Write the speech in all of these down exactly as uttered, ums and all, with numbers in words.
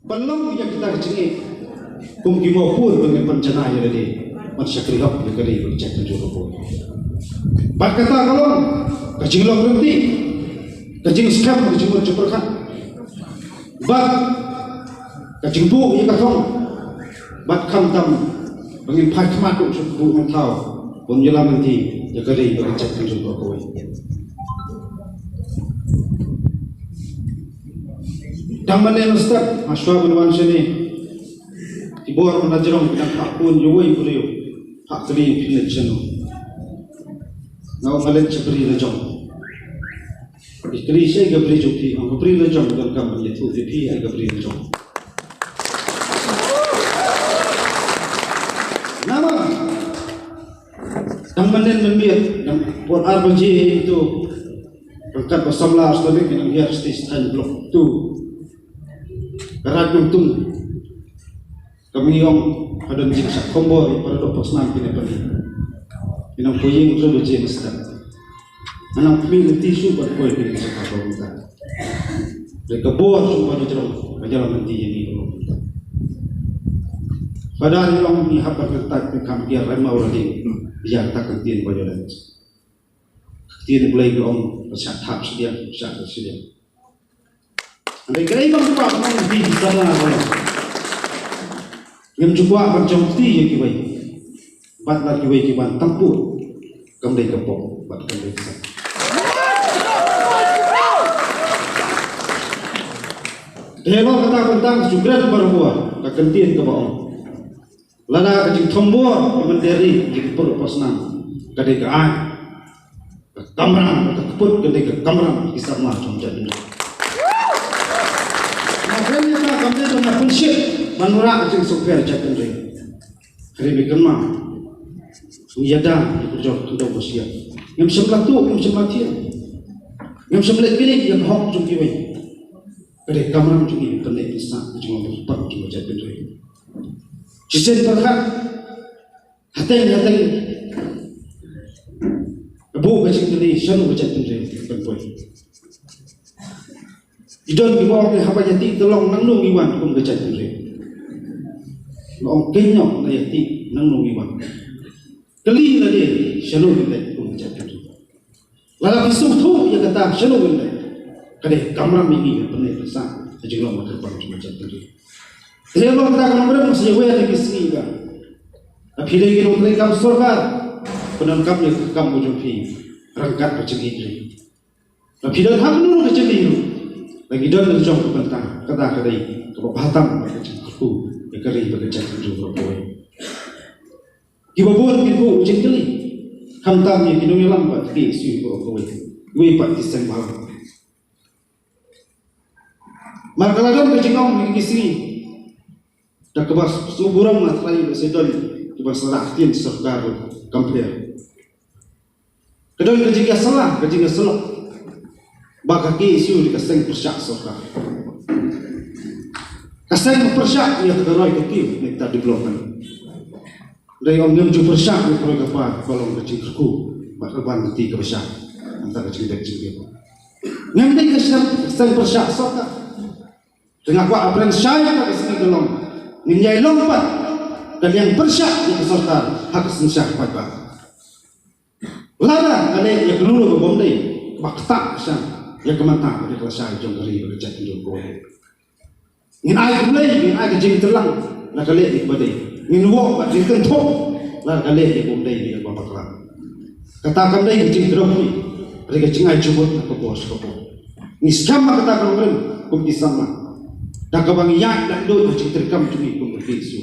Ban long ïa kita ka jingeh kum ki mawpud ban ngin pynjanai ïa lade ban shakri hok ïa ka ri bad ka jaitbynriew. Bad kata ka long ka jinglong lynti, ka jingskhem, ka jingmut jingpyrkhat bad ka jingbuh ïa ka thong. Bad khamtam ba ngin phai khmat ruh sha ka buh mynthaw ban ïalam lynti ïa ka ri bad ka jaitbynriew baroh kawei. Dang mynne mynstep ha shuwa ban wan shane, ki bor mynta jrong ki dang phah phone ïa uwei u briew, phah kylli phi leit shano. Nga ong nga leit sha bri la jong. Phi kylli shaei ka bri jong phi? Ong ka bri la jong. Donkam ban ïathuh ïa phi ai ka bri la jong. Namar dang mynnin mynmiet, dang por ar baje ito, ryngkat bad samla Stovik, ngi nang hiar stage ten block two. Ka Raid Nongtung. Ka Myniong, ka don jingshah khombor ïa para doh para snam kine pali. Ngi nang poi ïing hynriew baje mynstep. Nga nang khmih lynti shuh ban poi kine ki jaka ba mynta. Dei ka bor jong uba dei jrong ka ïalam lynti ïa ngi baroh mynta. Phadar ïa ong ngi hap ban kyntait, ngi kham kiar, ai ma u la dei ïa kata ka ktien violence. Ka ktien U Blei ka ong, pyrshah thap shiliang, pyrshah thap shiliang. Hynrei kaei ba nga kwah ban ong ïa phi samla, ngim ju kwah ban jong kti ïa kiwei. Bad lada kiwei ki wan tam pud, kam dei ka pop bad kam dei ka sah. Te halor kata ka bynta nga shu kren barabor ka kyntien kaba ong, lada ka jingthombor ka mynder ri ïa ki para doh para snam ka dei ka aiñ, ka kamram, ka kput ka dei ka kamram ki samla jong jaitbynriew. Nga kren ïa kata kam dei ba nga pynshit ban wanrah ka jingsngewsih jaitbynriew. Hynrei me kynmaw, ngi ïada ïa ka jong ka dong ka siat. Ngim shym la tuh, ngim shym la thiang, ngim shym leh bieit ïa ka hok jong kiwei. Ka dei kamram jong ngi ban leh pisa ka jong ka pang jong ka jaitbynriew. Shisien pyrkhat, hateng hateng, ka buh ka jingkylli, shano ka jaitbynriew ban poi. Ki don kiba ong haba ïa tih te long nangno ngi wan kum ka jaitbynriew. Nga ong kynnoh na ïa tih nangno ngi wan. Kylli lade shano ngi leit kum ka jaitbynriew. Lada phi sngewthuh ïa kata shano ngi leit. Ka dei kamram ïa ngi ban pynleit pynsah ka jinglong ba kyrpang jong ka jaitbynriew. Te halor kata ka nongrim nga sa ïa wer ïa ki sngi ba, lada phi dei ki nongtrei kam sorkar, pyndonkam ïa ka kam ka jong phi ryngkat ka jingïeit ri. Lada phi don ha kano ka jylla ruh, lada ngi don la jong ka bynta, kata ka dei kaba bha tam bad ka jingkyrkhu ïa ka ri bad ka jaitbynriew baroh kawei. Kiba bun ki buh jingkylli, khamtam ïa ki nongïalam bad ki K S U baroh kawei, kiwei pat ki seng bhalang. Namar ka la don ka jingong ha kine ki sngi, da kaba sngewburom nga trai ba sa don kiba sa rah ktien sorkar kam pher. Ka don ka jingïasylla, ka jingïasyllok ba ka K S U dei ka seng pyrshah sorkar, ka seng pyrshah ïa ka roi ka kiew ne ka development. Dei ong ngim ju pyrshah ïa ka roi ka par, ka long ka jingkyrkhu bad ka ban kti kaba shai, nangta ka jingdek jingdek. Ngim dei ka seng, seng pyrshah sorkar. Te nga kwah ban pynshai ha ka sngi ka long, ngin ïai long pat ka liang pyrshah ïa ka sorkar ha ka synshar paidbah. Lada ka leh ïa kano kano ka bym dei, kaba ktah sha ïa ka mynta bad ïa ka lashai jong ka ri bad ka jaitbynriew kawei. Ngin ai khublei, ngin ai ka jingtreilang lada ka leh ïa kaba dei. Ngin wad bad ngin kynthoh lada ka leh ïa kaba ym dei bad ïa kaba bakla. Kata kam dei ka jingkdew hi, hynrei ka jingai jingmut na ka por sha ka por. Ngi skhem ba kata ka long rim kum ki samla, da kaba ngi ïaid da ka jingtreikam jong ngi kum ka K S U.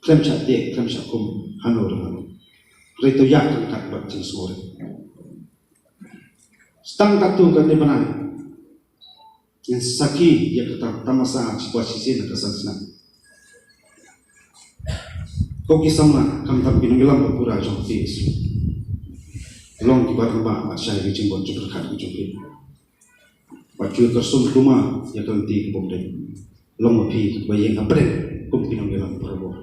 Khlem shah teh, khlem shah khum hano re hano. Hynrei to ïaid ryngkat bad jingsngewrit. Tang katto katne bnai ngin sakhi ïa kata tamasa shiwa shisien ha ka san snem. Ko ki samla, khamtam ki nongïalam ba pura jong ka K S U, long kiba rangbah bad shai ka jingbun jingpyrkhat ka jong phi. Bad ju kyrsum kumba ïa ka lynti ka bym dei. Long ma phi ba ïeng hapdeng kum ki nongïalam barabor.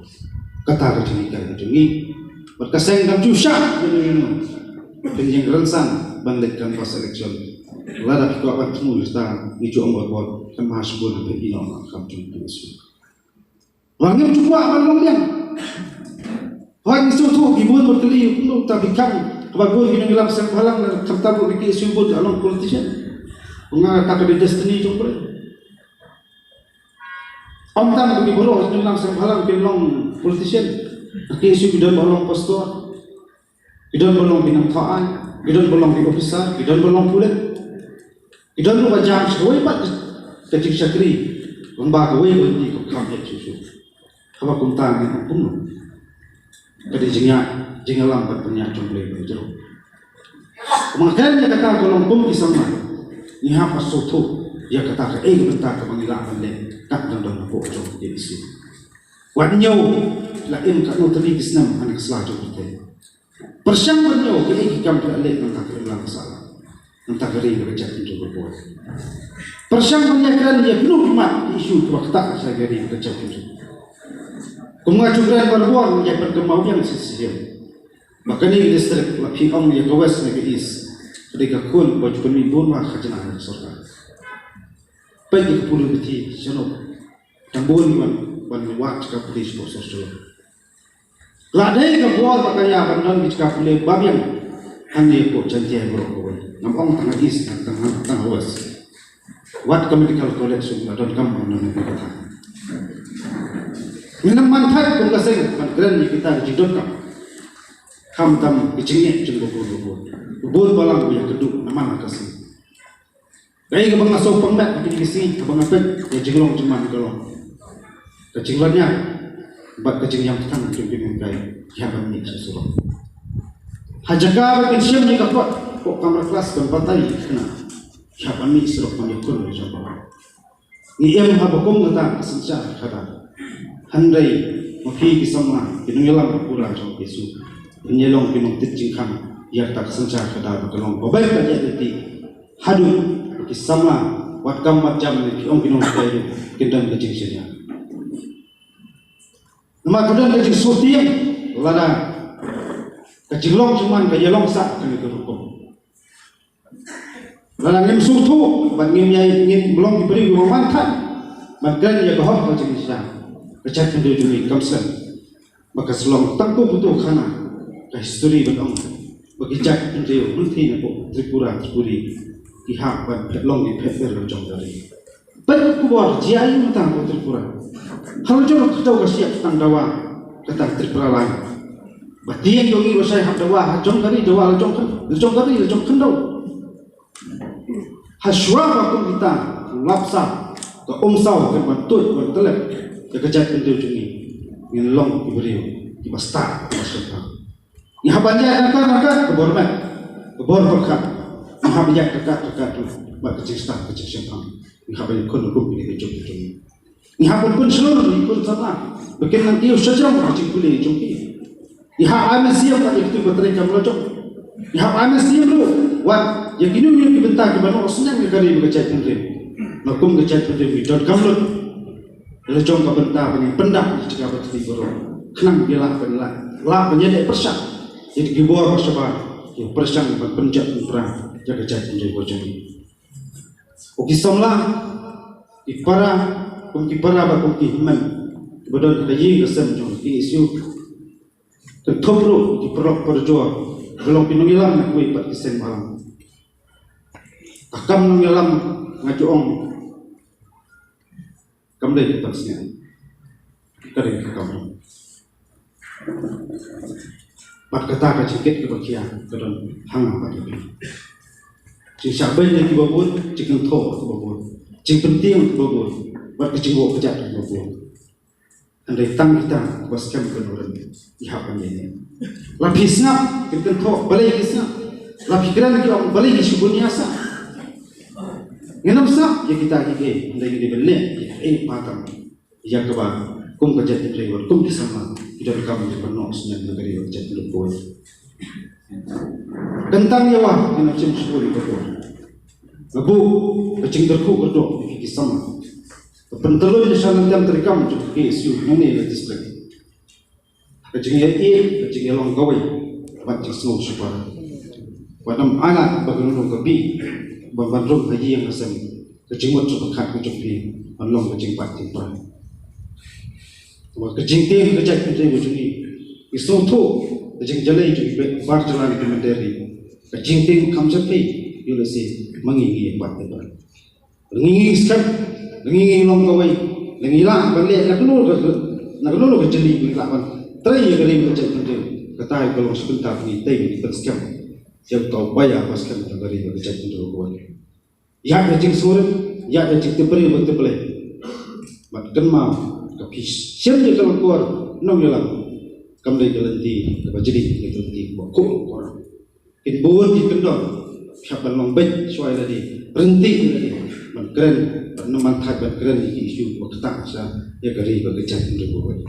Kata ka jinghikai ka jong ngi. Bad ka seng kam ju shah ïa no ïa no. Phin ïeng rynsan ban leit canvass election. Lada phi kwah ban thmu ïa kata, ngi ju ong barabor, kynmaw shibun ba phin ïehnoh ïa ka kam jong phi. Ba ngim ju kwah ban long biang. Hooid ngi sngewthuh ki bun ba kylli kumno ta ba kham, haba bun ki nongïalam seng bhalang ne khamtam ruh ki KSU bun ka long politician. Nga kata ka dei destiny jong phi. Ym tang ba ki baroh ki nongïalam seng bhalang kin long politician. Ki KSU ki don ba long pastor. Ki don ba long ki nongthoh aiñ, ki don ba long ki officer, ki don ba long pulit. Ki don ruh ba jam sha kawei pat ka jingshakri, lyngba kawei ka lynti ka kham heh shuh shuh. Haba kumta ngi ong kumno? Ka dei jingïa, jingïalam bad pynïaid jong U Blei ba jrong. Kumba kren ïa kata ka long kum ki samla, ngi hap ban sngewthuh ïa kata kaei ka bynta kaba ngi lah ban leh kat dang dang hapoh jong ka KSU. Wat ñiew la im katno tylli ki snem ha ka sla jong ka pyrthei. Pyrshang ban ñiew kiei ki kam ki la leh na ka ri ka sahlang, na ka ri ka jaitbynriew ka bor. Pyrshang ban ïakren ïa kino ki mat ki issue kiba ktah sha ka ri ka jaitbynriew. Kum nga ju kren barabor, ngi ïa pynkynmaw biang shisien ba kane ka district, la phi ong ïa ka West ne ka East, ka dei ka khun ba ju pynmih bun ba khajna ha ka sorkar. Peit ïa ka pule bithi shano, tang bun ban, ban wad ka pule sha ka sorkar. La dei ka bor ba ka ïa ban don ki jaka pule ba biang hangne hapoh Jaintia baroh kawei. Ngam ong tang ha East, tang, tang, tang ha West. Wat ka medical college shuh la don kam ban don ka kata. Ngin ym man thait kum ka seng ban kren ïa kita ki jingdonkam. Khamtam ki jingeh jong babun babun. Babun balang ba ïakynduh namar ka seng. Kaei kaba nga sngewpang met ha kine ki sngi, kaba nga peit ka jinglong jingman ka long, ka jinglynñiar bad ka jingïam tang jong ki nonghikai ki hap ban mih sha surok. Ha jaka ba kin shim ïa ka kot hapoh kamra klas ban batai ïa ki khynnah, ki hap ban mih surok ban ïakhun ïa ka jingpang. Ngi im ha ba kum kata ka synshar khadar. Hynrei ma phi ki samla, ki nongïalam ba pura jong ka KSU, phin ïalong ki nongtip jingkhang ïa kata ka synshar khadar ba ka long ba beit ka jait lynti. Haduh ba ki samla, wat kam wat jam ne ki ong ki nonghikai ruh, kin don ka jingshaniah. Namar ka don ka jingsngewtieng lada ka jinglong jingman ka ïalong sah kane ka rukom. Lada ngim sngewthuh bad ngim ïai, ngim long ki briew kiba man thait ban kren ïa ka hok ka jingshisha, ka jaitbynriew jong ngi kam sngewthuh ba ka shu long tang kum uto u khana, ka history ban ong ba ki jaitbynriew hynrei napoh Tripura, Tripuri ki hap ban phet long ki phet ber la jong ka ri. Peit ka khubor jia ïa mynta ha Tripura. Ha la jong ka daw ka siap tang dawa kata Tripura Line. Ba tieng jong ngi ba shai hap dawa ha jong ka ri, dawa la jong khyn, la jong ka ri, la jong khyndew. Hashwa ba kum kita lap sa ka umsaw ka ban tuid ban tlep ïa ka jaitbynriew jong ngi. Ngin long ki briew kiba stad kiba shemphang. Ngi hap ban ïaid ryngkat ryngkat ka bor met, ka bor pyrkhat. Ngi hap ban ïaid ryngkat ryngkat ruh bad ka jingstad ka jingshemphang. Ngi hap ban ïakhun kum kine ki jong ki jong ngi. Ngi hap ban pynshlur ïa ki khun samla ba kin nang kiew sha jrong ka jingpule jong ki. Ngi hap ai mynsiem bad ïa kito kiba trei kam la jong. Ngi hap ai mynsiem ruh wat ïa kino kino ki bynta kiba noh sniang ïa ka ri bad ka jaitbynriew. Na kum ka jaitbynriew ngi donkam lut la jong ka bynta ba ngin pyndap ïa ki jaka ba tylli baroh khnang ba lah ban lah, lah ban ïaleh pyrshah ïa ki bor ba shabar, ïa pyrshang ban pynjot pynpra ïa ka jaitbynriew ba jong ngi. Ko ki samla, ki para, kum ki para bad kum ki hynmen kiba don ha ka ïing ka sem jong ka KSU. Kynthup ruh ki paralok parajor kiba long ki nongïalam na kiwei pat ki seng bhalang. Ka kam nongïalam nga ju ong kam dei ka pansngiat. Ka dei ka kam. Bad kata ka jingkit kaba khia ka don ha nga bad ha phi. Jingshah beiñ ïa kiba bun, jingkynthoh kiba bun, jingpyntieng kiba bun, bad ka jingbuh kjat kiba bun. Hynrei tang kita kiba skhem kynmaw, ngi hap ban ïaineh. La phi sngap ki kynthoh, balei ki sngap? La phi kren ki ong, balei ki shu bun ïa sah? Ngin ym sngap ïa kita kiei kiei, hynrei ngi dei ban leh ïa kiei kiba tam ïa kaba kum ka jaitbynriew bad kum ki samla ki donkam ïa ban noh sniang na ka ri bad ka jaitbynriew kawei. Kyntang ïa wa ngin ym shim shkul ïa ka por. Nga buh ka jingkyrkhu kyrdoh ïa ki samla. Ka pyntyllun ïa sha lyngkar treikam jong ka KSU hangne ha district. Ka jingïaieit, ka jingïalong kawei bad jingsngew shipara. Wat nym ailad ba ka nongkynnoh ka bi ban ban rung ha ïing ha sem. Ka jingmut jingpyrkhat ka jong phi ban long ka jingbat jingpyrkhat. Ka jingtieng ka jaitbynriew ka jong ngi, ngi sngewthuh ka jingjyllei jong ki bar jylla ne ki mynder ri. Ka jingtieng kham shatei, ïoh lehse ma ngi ngi ïa pat te ba. Ngi ngi skhem, ngi ngi long kawei, ngi lah ban leh na kano ka, na kano ka jylla ngi lah ban trei ïa ka ri ka jaitbynriew. Kata ka long shi bynta ngi tei ngi teng skhem. Ïa ka ba ïa ba skhem ka ri ka jaitbynriew kawei. Ïa ka jingsngewrit, ïa ka jingtipbriew ba tip Blei. Bad kynmaw ka phi shem ïa ka langkor nongïalam. Kam dei ka lynti kaba jylliew, ka lynti kaba khuid langkor. Kin bun ki kyndon, phi hap ban long beit shuwa ïa lade, ryntih ïa lade, ban kren, ban nym ban thait ban kren ïa ki issue ba ktah sha ïa ka ri bad ka jaitbynriew kawei.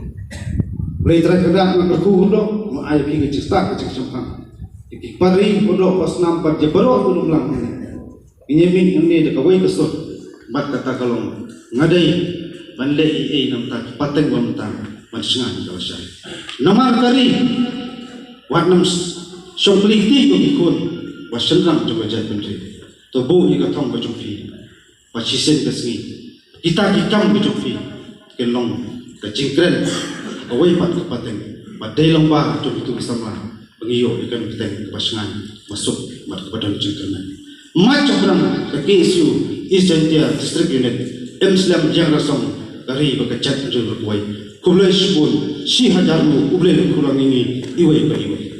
Blei Trai Kynrad nga kyrkhu hynrei ma ai phi ka jingstad ka jingshemphang. Ïa ki para ri, para doh, para snam bad ïa baroh ki nonglang hangne. Ngi ïa mih hangne da kawei ka sur bad kata ka long, nga dei ban leh ei ei na bynta ki pateng ba mynta ban shngaiñ ïa ka lashai. Namar ka ri wat nang shong plie kti ïa ki khun ba shynrang jong ka jaitbynriew. To buh ïa ka thong ka jong phi ba shisien ka sngi kita ki kam ka jong phi kin long ka jingkren kawei pat ka pateng ba dei lyngba jong kito ki samla ba ngi ïoh ïa ka bteng kaba shngaiñ, ba suk bad kaba don jingkyrmen. Mait shaphrang ka K S U East Jaintia District Unit, em slem ïa ka song ka ri bad ka jaitbynriew kawei. Khublei shibun, shi hajar nguh, U Blei un kyrkhu ïa ngi iwei pa iwei.